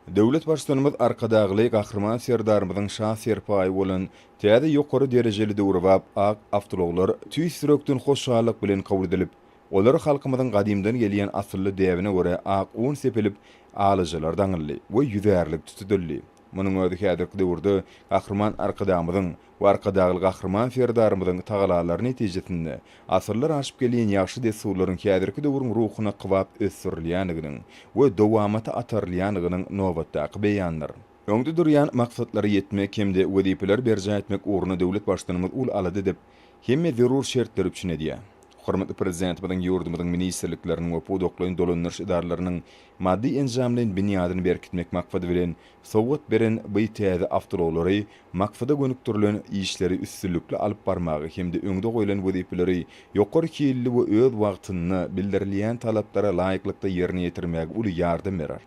Döwlet Baştutanymyz Arkadagly Gahryman Serdarymyzyň Şa serpaýy bolan täze ýokary derejeli döwrebap ak awtoulaglar tüýs ýürekden hoşallyk bilen kabul edilip, olara halkymyzyň gadymdan gelýän asylly däbine görä ak un sepilip, alajalar daňyldy we ýüzärlik tütedildi. Munuň özi häzirki döwürde Gahryman Arkadagymyzyň we Arkadagly Gahryman Serdarymyzyň tagalalary netijesinde asyrlar aşyp gelýän ýagşy dessurlaryň häzirki döwrüň ruhuna kybap ösdürilýändiginiň we dowamata atarylýandygynyň nobatdaky beýanydyr. Öňde durýan maksatlara ýetmek hem-de wezipeleri berjaý etmek ugrunda döwlet Baştutanymyz uly alada edip, hemme zerur şertleri üpjün edýär. Hormatly Prezidentimiziň ýurdumyzyň ministrlikleriniň we pudaklaýyn dolandyryş edaralarynyň maddy-enjamlaýyn binýadyny berkitmek maksady bilen sowgat beren by täze awtoulaglary maksada gönükdirilen işleri üstünlikli alyp barmaga hem-de öňde goýlan wezipeleri ýokary hilli we öz wagtynda, bildirilýän talaplara laýyklykda ýerine ýetirmäge uly ýardam berer.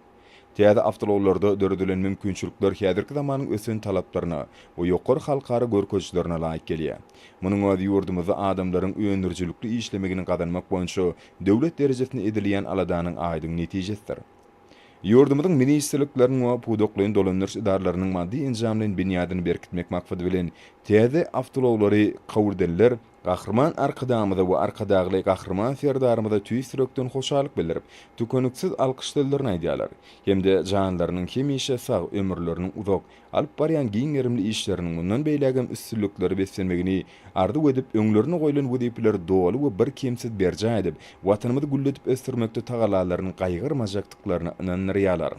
Täze awtoulaglarda döredilen mümkinçilikler häzirki zamanyň ösen talaplaryna we ýokary halkara görkezijilerine laýyk gelýär. Munuň özi ýurdumyzda adamlaryň öndürijilikli işlemegini gazanmak boýunça döwlet derejesinde edilýän aladanyň aýdyň netijesidir. Ýurdumyzyň ministrlikleriniň we pudaklaýyn dolandyryş edaralarynyň maddy-enjamlaýyn binýadyny berkitmek maksady bilen, täze awtoulaglary kabul edenler Gahryman Arkadagymyza we Arkadagly Gahryman Serdarymyza tüýs ýürekden hoşallyk bildirip, tükeniksiz alkyş sözlerini aýdýarlar hem-de janlarynyň hemişe sag, ömürleriniň uzak, alyp barýan giň gerimli işleriniň mundan beýlägem üstünliklere beslenmegini arzuw edip, öňlerinde goýlan wezipeleri doly we birkemsiz berjaý edip, Watanymyzy gülledip ösdürmekde tagallalaryny gaýgyrmajakdyklaryna ynandyrýarlar.